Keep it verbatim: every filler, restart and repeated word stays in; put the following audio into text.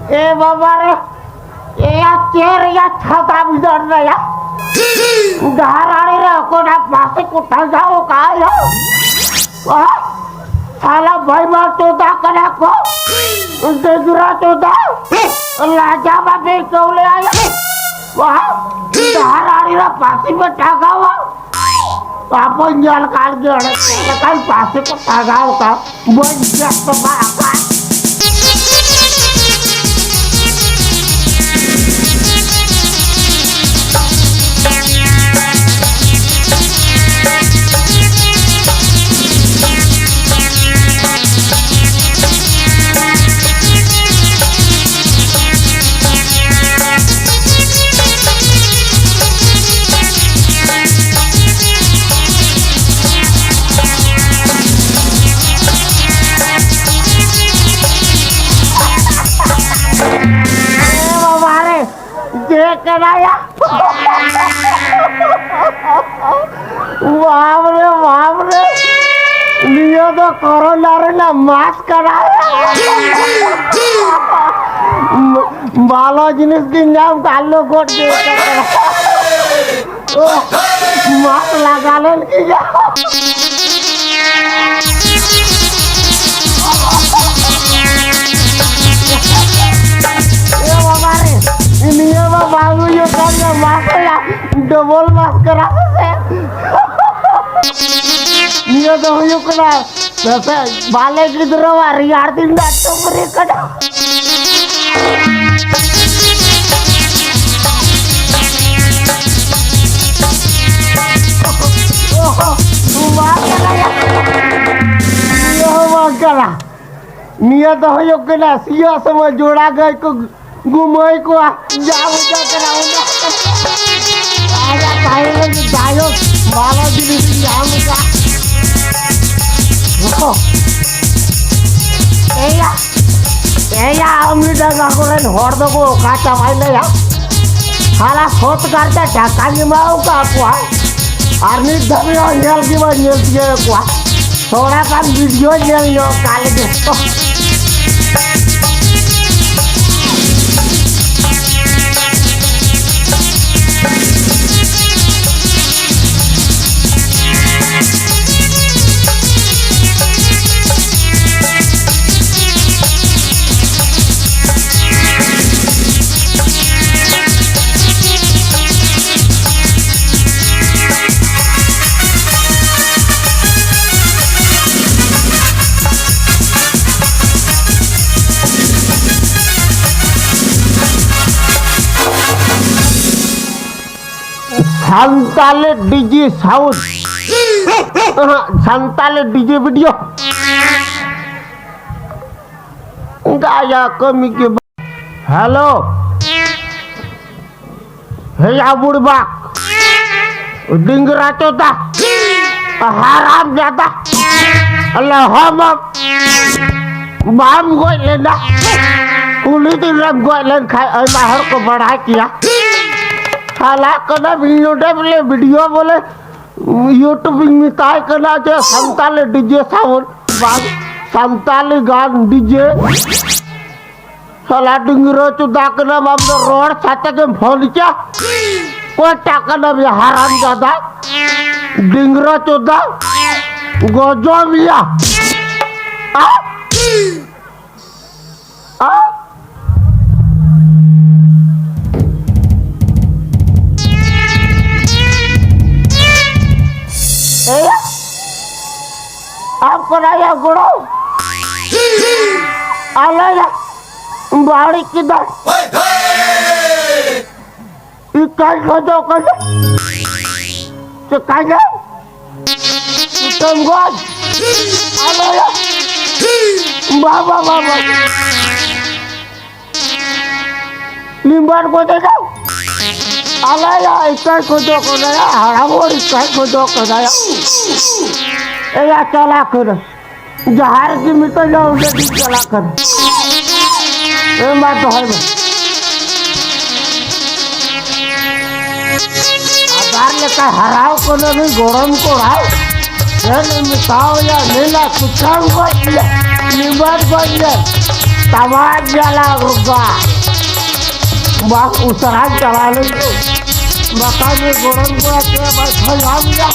ᱮ ᱵᱟᱵᱟ ᱨᱮ, ᱮᱭᱟ ᱪᱮᱫ ᱨᱮᱭᱟᱜ ᱪᱷᱟᱛᱟ ᱵᱤᱫᱟᱹᱨ ᱨᱮᱭᱟ? ᱰᱟᱦᱟᱨ ᱟᱲᱮ ᱨᱮ ᱚᱠᱚᱭ ᱯᱟᱥᱮ ᱠᱚ ᱴᱟᱸᱜᱟᱣ ᱠᱟᱜᱼᱟ ᱭᱟ? ᱦᱟ? ᱥᱟᱞᱟ ᱵᱟᱭᱢᱟ ᱪᱳᱫᱟ ᱠᱟᱱᱟ ᱠᱚ᱾ ᱰᱮᱜᱽᱨᱟ ᱪᱳᱫᱟ᱾ ᱞᱟᱡᱟ ᱵᱟᱵᱮ ᱟᱹᱭᱠᱟᱹᱣ ᱞᱮᱭᱟ ᱭᱟ? ᱦᱟ? ᱰᱟᱦᱟᱨ ᱟᱲᱮ ᱨᱮ ᱯᱟᱥᱮ ᱯᱮ ᱴᱟᱸᱜᱟᱣᱟ? ᱟᱵᱚ ᱧᱮᱞ ᱠᱟᱜ ᱜᱮ, ᱚᱸᱰᱮ ᱪᱮᱫ ᱞᱮᱠᱟᱱ ᱯᱟᱥᱮ ᱠᱚ ᱴᱟᱸᱜᱟᱣ ᱠᱟᱜ, ᱵᱟᱹᱧ ᱪᱮᱫ ᱛᱚ ᱵᱟᱝ ᱟᱠᱟᱫ᱾ ᱮ ᱵᱟᱵᱟ ᱨᱮ, ᱪᱮᱫ ᱠᱟᱱᱟᱭᱟ? ᱵᱟᱯ ᱨᱮ, ᱵᱟᱯ ᱨᱮ, ᱱᱤᱭᱟᱹ ᱫᱚ ᱠᱚᱨᱳᱱᱟ ᱨᱮᱱᱟᱜ ᱢᱟᱥᱠ ᱠᱟᱱᱟ᱾ ᱵᱷᱟᱞᱚ ᱡᱤᱱᱤᱥ ᱜᱮ ᱧᱟᱢ ᱠᱟᱜ, ᱟᱞᱚ ᱜᱚᱫ ᱜᱮ᱾ ᱢᱟᱥ ᱞᱟᱜᱟ ᱞᱮᱱ ᱜᱮᱭᱟ᱾ ᱮ ᱵᱟᱵᱟ ᱨᱮ, ᱱᱤᱭᱟᱹ ᱢᱟ ᱵᱟᱝ ᱦᱩᱭᱩᱜ ᱠᱟᱱ ᱜᱮᱭᱟ, ᱢᱟᱥ ᱨᱮᱭᱟᱜ ᱰᱚᱵᱚᱞ ᱢᱟᱥ ᱠᱟᱱᱟ ᱥᱮ? ᱱᱤᱭᱟᱹ ᱫᱚ ᱦᱩᱭᱩᱜ ᱠᱟᱱᱟ ᱱᱚᱛᱮ ᱵᱟᱞᱮ ᱜᱤᱫᱽᱨᱟᱹᱣᱟᱜ ᱨᱮᱭᱟᱲ ᱫᱤᱱ ᱨᱮᱱᱟᱜ ᱴᱩᱯᱨᱤ ᱠᱟᱱᱟ᱾ ᱵᱟᱝ ᱠᱟᱱᱟ ᱭᱟ᱾ ᱱᱤᱭᱟᱹ ᱦᱚᱸ ᱵᱟᱝ ᱠᱟᱱᱟ᱾ ᱱᱤᱭᱟᱹ ᱫᱚ ᱦᱩᱭᱩᱜ ᱠᱟᱱᱟ ᱥᱤᱭᱳᱜ ᱥᱚᱢᱚᱭ ᱡᱚᱲᱟ ᱜᱟᱹᱭ ᱠᱚ ᱜᱩᱢᱟᱹᱭ ᱠᱚᱣᱟ, ᱡᱟ ᱵᱩᱡᱷᱟᱹᱜ ᱠᱟᱱᱟ ᱩᱱᱟᱹᱜ᱾ ᱟᱡᱟᱜ ᱛᱟᱦᱮᱸ ᱞᱟᱹᱜᱤᱫ ᱡᱟᱭᱦᱳᱠ, ᱵᱷᱟᱞᱚ ᱡᱤᱱᱤᱥ ᱤᱧ ᱧᱟᱢ ᱟᱠᱟᱫ᱾ ᱮᱭᱟ, ᱮᱭᱟ, ᱟᱢ ᱰᱟᱸᱜᱟ ᱠᱚᱨᱮᱱ ᱦᱚᱲ ᱫᱚᱠᱚ ᱚᱠᱟ ᱪᱟᱵᱟᱭ ᱱᱟᱭᱟ? ᱦᱟᱞᱟ ᱥᱚᱛ ᱠᱟᱨᱛᱮ ᱴᱟᱠᱟᱧ ᱮᱢᱟᱣ ᱟᱠᱟᱫ ᱠᱚᱣᱟ, ᱟᱨ ᱱᱤᱛ ᱫᱷᱟᱹᱵᱤᱡ ᱦᱚᱸ ᱧᱮᱞ ᱜᱮ ᱵᱟᱹᱧ ᱧᱮᱞ ᱛᱤᱭᱳᱜ ᱠᱚᱣᱟ᱾ ᱛᱷᱚᱲᱟ ᱜᱟᱱ ᱵᱷᱤᱰᱤᱭᱳ ᱧᱮᱞ ᱧᱚᱜ ᱠᱟᱜ ᱞᱮᱜᱮ᱾ Santali DJ sound. Santali DJ video. ᱜᱟᱭᱟ ᱠᱟᱹᱢᱤ ᱜᱮ ᱵᱟ-, ᱦᱮᱞᱳ᱾ ᱦᱮᱭᱟ ᱵᱩᱲᱵᱟᱠ, ᱰᱤᱝᱜᱽᱨᱟ ᱪᱳᱫᱟ, ᱦᱟᱨᱟᱢ ᱡᱟᱫᱟ, ᱞᱟᱦᱟᱢᱟ ᱵᱟᱢ ᱜᱚᱡ ᱞᱮᱱᱟ᱾ ᱩᱱᱤ ᱫᱤᱱ ᱨᱮᱢ ᱜᱚᱡ ᱞᱮᱱ ᱠᱷᱟᱡ ᱟᱭᱢᱟ ᱦᱚᱲ ᱠᱚ ᱵᱟᱲᱟᱭ ᱠᱮᱭᱟ᱾ ᱥᱟᱞᱟ ᱠᱟᱱᱟ ᱵᱤᱧ ᱱᱚᱰᱮ ᱵᱚᱞᱮ ᱵᱷᱤᱰᱤᱭᱳ ᱵᱚᱞᱮ YouTube ᱤᱧ ᱢᱮᱛᱟᱭ ᱠᱟᱱᱟ ᱡᱮ ᱥᱟᱱᱛᱟᱞᱤ ᱰᱤᱡᱮ ᱥᱟᱣᱩᱱᱰ ᱵᱟᱝ ᱥᱟᱱᱛᱟᱞᱤ ᱜᱟᱱ ᱰᱤᱡᱮ᱾ ᱥᱟᱞᱟ ᱰᱤᱝᱜᱽᱨᱟᱹ ᱪᱳᱫᱟ ᱠᱟᱱᱟᱢ ᱟᱢ ᱫᱚ ᱨᱚᱲ ᱥᱟᱛᱮ ᱜᱮᱢ ᱯᱷᱳᱱ ᱠᱮᱭᱟ᱾ ᱚᱠᱚᱭᱴᱟᱜ ᱠᱟᱱᱟᱢ ᱭᱟ ᱦᱟᱨᱟᱢ ᱡᱟᱫᱟ? ᱰᱤᱝᱜᱽᱨᱟᱹ ᱪᱳᱫᱟ᱾ ᱜᱚᱡᱚᱢ ᱭᱟ᱾ ᱟ? ᱟ? ᱮᱭᱟ? ᱟᱢ ᱠᱚᱨᱟᱭᱟ ᱜᱚᱲᱚ᱾ ᱟᱞᱮᱭᱟ᱾ ᱵᱟᱹᱲᱤᱡ ᱠᱮᱫᱟ᱾ ᱤᱠᱟᱭ ᱠᱷᱚᱡᱚᱜ ᱠᱟᱱᱟ᱾ ᱪᱮᱠᱟᱭᱟ? ᱠᱩᱴᱟᱹᱢ ᱜᱚᱡ᱾ ᱟᱞᱮᱭᱟ᱾ ᱵᱟᱵᱟ, ᱵᱟᱵᱟ᱾ ᱱᱤᱢᱵᱟᱨ ᱠᱚᱫᱚ ᱫᱚ᱾ ᱟᱞᱮᱭᱟ ᱤᱠᱟᱭ ᱠᱷᱚᱡᱚᱜ ᱠᱟᱱᱟ᱾ ᱦᱟᱲᱟᱢ ᱦᱚᱲ ᱤᱠᱟᱭ ᱠᱷᱚᱡᱚᱜ ᱠᱟᱱᱟ᱾ ᱮᱭᱟ ᱪᱟᱞᱟᱜ ᱠᱟᱱᱟ᱾ ᱡᱟᱦᱟᱸ ᱨᱮᱜᱮ ᱢᱤᱫᱴᱟᱝ ᱜᱮ ᱚᱸᱰᱮ ᱜᱮ ᱪᱟᱞᱟᱜ ᱠᱟᱱᱟ᱾ ᱮ ᱢᱟ ᱫᱚᱦᱚᱭ ᱢᱮ᱾ ᱟᱵᱟᱨ ᱞᱮᱠᱟ ᱦᱟᱨᱟᱣ ᱠᱟᱱᱟ ᱱᱩᱭ ᱜᱚᱲᱚᱢ ᱠᱚᱲᱟ᱾ ᱪᱮᱫ ᱮᱢ ᱢᱮᱛᱟᱣᱟᱭᱟ? ᱢᱮᱱᱟ ᱠᱩᱪᱟᱝ ᱜᱚᱡ ᱞᱮ, ᱱᱤᱢᱟᱨ ᱜᱚᱡ ᱞᱮ, ᱛᱟᱢᱟᱡ ᱡᱟᱞᱟ ᱨᱩᱜᱟ᱾ ᱵᱟᱝ ᱩᱥᱟᱹᱨᱟ ᱪᱟᱞᱟᱣ ᱞᱮᱱ ᱠᱚ᱾ ᱵᱟᱠᱷᱟᱱ ᱱᱩᱭ ᱜᱚᱲᱚᱢ ᱠᱚᱲᱟ ᱪᱮᱫ ᱵᱟᱭ ᱧᱟᱢ ᱜᱮᱭᱟ᱾